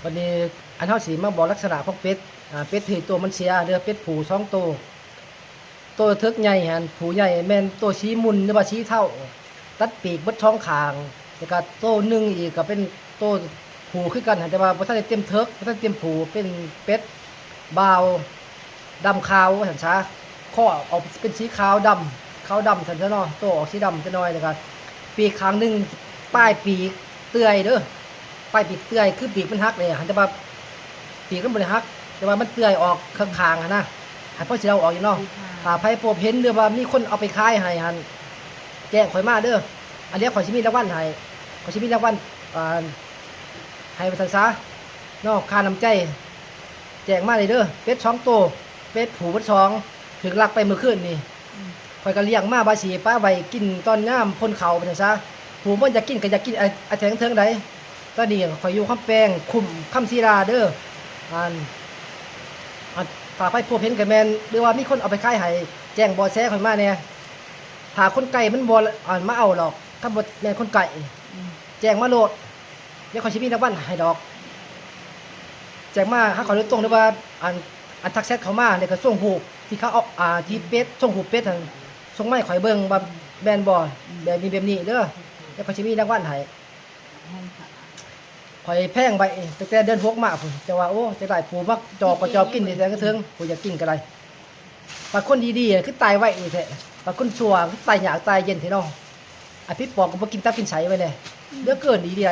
ບັດນີ້ອັນເຮົາຊິມາບອກລັກສະນະຂອງເປັດ ອ່າ ເປັດທີ່ໂຕມັນເສຍເດີ ເປັດຜູ້ສອງໂຕ ໂຕເຖິກໃຫຍ່ຫັ້ນ ຜູ້ໃຫຍ່ແມ່ນໂຕສີໝຸ່ນ ຫຼືວ່າສີເທົາ ຕັດປີກເບິດສອງຂ້າງ ແລ້ວກະໂຕໜຶ່ງອີກກະເປັນໂຕຜູ້ຄືກັນຫັ້ນ ແຕ່ວ່າບໍ່ທັນໄດ້ເຕັມເຖິກ ບໍ່ທັນເຕັມຜູ້ ເປັນເປັດບ່າວ ດຳຂາວວ່າຊັ້ນຊະ ຄໍອອກເປັນສີຂາວດຳ ຂາວດຳຊັ້ນຊະເນາະ ໂຕອອກສີດຳຈັກໜ້ອຍ ແລ້ວກະປີກຂ້າງໜຶ່ງ ປາຍປີກເປື່ອຍເດີ ປາຍປີກເປື່ອຍ ຄືປີກມັນຫັກເດ້ ຫັ້ນ ແຕ່ວ່າປີກມັນບໍ່ໄດ້ຫັກ ແຕ່ວ່າມັນເປື່ອຍອອກເຄິ່ງຂ້າງຫັ້ນນະ ໃຫ້ພໍຊິເດົາອອກຢູ່ເນາະ. ຖ້າໃຜພົບເຫັນ ຫຼືວ່າມີຄົນເອົາໄປຂາຍໃຫ້ຫັ້ນ ແຈ້ງຂ້ອຍມາເດີ ອັນດຽວຂ້ອຍຊິມີລາງວັນໃຫ້ ຂ້ອຍຊິມີລາງວັນ ອ່າ ໃຫ້ວ່າຊັ້ນຊະເນາະ ຄ່ານ້ຳໃຈ ແຈ້ງມາໄດ້ເດີ ເປັດສອງໂຕ ເປັດຜູ້ເບິດສອງ ຖືກລັກໄປມື້ຄືນນີ້ ອືມ ຂ້ອຍກໍລ້ຽງມາວ່າຊິປະໄວ້ກິນຕອນຍາມພົ້ນເຂົ້າໄປຊັ້ນຊະ ຜູ້ມັນຢາກກິນກໍຢາກກິນ ອາ ອາໄສເທິງໃດ ຕອນນີ້ຂ້ອຍຢູ່ຄຳແປງ ຄຸ້ມຄຳສີລາເດີ ອັນ ອັນ ຖ້າໃຜພົບເຫັນກໍແມ່ນ ຫຼືວ່າມີຄົນເອົາໄປຂາຍໃຫ້ ແຈ້ງເບາະແສຂ້ອຍມາແດ່ ຖ້າຄົນໃກ້ມັນບໍ່ ອັນ ມາເອົາດອກ ຄັນບໍ່ແມ່ນຄົນໃກ້ ອືມ ແຈ້ງມາໂລດ ດຽວຂ້ອຍຊິມີລາງວັນໃຫ້ດອກ ແຈ້ງມາຫາຂ້ອຍໂດຍຕົງ ຫຼືວ່າ ອັນ ອັນ ທັກແຊັດເຂົ້າມາ ແລ້ວກໍສົ່ງຮູບທີ່ເຂົາເອົາ ອ່າ ທີ່ເປັດ ສົ່ງຮູບເປັດຫັ້ນ ສົ່ງມາໃຫ້ຂ້ອຍເບິ່ງວ່າແມ່ນບໍ່ ອືມ ແບບນີ້ແບບນີ້ເດີ ແລ້ວຂ້ອຍຊິມີລາງວັນໃຫ້. ຂ້ອຍແພງໄວ້ຕັ້ງແຕ່ເດືອນຫົກມາພຸ້ນ ແຕ່ວ່າ ໂອ້ ຈະໄດ້ຜູ້ມາຈອບກໍຈອບກິນແຕ່ເທິງ ຜູ້ຢາກກິນກໍໄດ້ ບັດຄົນດີໆ ຄືຕາຍໄວແທ້ ບັດຄົນຊົ່ວຄືຕາຍຍາກຕາຍເຢັນແທ້ເນາະ ອາ ຜີປອບກໍບໍ່ກິນຕັບກິນໄຕໄວ້ແດ່ ເຫຼືອເກີນດີໃດ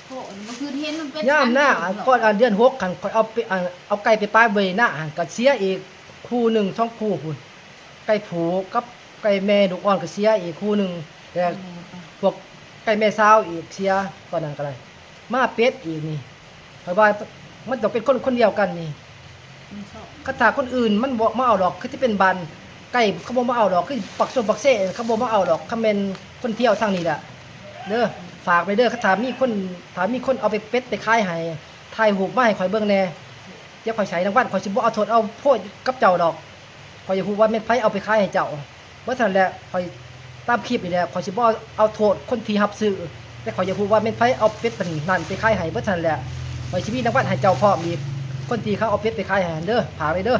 ໂອ້ ບໍ່ຄືເຫັນມັນເປັນ ຍາມໜ້າ ອັນ ກ່ອນ ອັນ ເດືອນຫົກຫັ້ນ ຂ້ອຍເອົາໄປ ອັນ ເອົາໄກ່ໄປປາຍເບຍໜ້າຫັ້ນ ກໍເສຍອີກຄູ່ໜຶ່ງສອງຄູ່ພຸ້ນ ໄກ່ຜູ້ກັບໄກ່ແມ່ລູກອ່ອນກໍເສຍອີກຄູ່ໜຶ່ງ ແລ້ວພວກໄກ່ແມ່ສາວອີກເສຍ ຕອນນັ້ນກໍໄດ້ ມາເປັດອີກນີ້ ຂ້ອຍວ່າມັນຕ້ອງເປັນຄົນຄົນດຽວກັນນີ້ ຄັນຖ້າຄົນອື່ນມັນບໍ່ມາເອົາດອກ ຄືຊິເປັນບ້ານໄກເຂົາບໍ່ມາເອົາດອກ ຄືປາກຊົງປາກເຊເຂົາບໍ່ມາເອົາດອກ ຄັນແມ່ນຄົນທ່ຽວທາງນີ້ແຫຼະເດີ ຝາກໄວ້ເດີ ຄັນຖ້າມີຄົນ ຖ້າມີຄົນເອົາໄປເປັດໄປຂາຍໃຫ້ ຖ່າຍຮູບມາໃຫ້ຂ້ອຍເບິ່ງແດ່ ດຽວຂ້ອຍໃສ່ລາງວັນ ຂ້ອຍຊິບໍ່ເອົາໂທດເອົາໂພດກັບເຈົ້າດອກ ຂ້ອຍຢາກຮູ້ວ່າແມ່ນໃຜເອົາໄປຂາຍໃຫ້ເຈົ້າ ເບິດເທົ່ານັ້ນແຫຼະ ຂ້ອຍຕາມຄລິບນີ້ແຫຼະ ຂ້ອຍຊິບໍ່ເອົາໂທດຄົນທີ່ຮັບຊື້ ແຕ່ຂ້ອຍຢາກຮູ້ວ່າແມ່ນໃຜເອົາເປັດອັນນັ້ນໄປຂາຍໃຫ້ ເບິດເທົ່ານັ້ນແຫຼະ ຂ້ອຍຊິມີລາງວັນໃຫ້ເຈົ້າພ້ອມອີກ ຄົນທີ່ເຂົາເອົາເປັດໄປຂາຍໃຫ້ຫັ້ນເດີ ຝາກໄວ້ເດີ.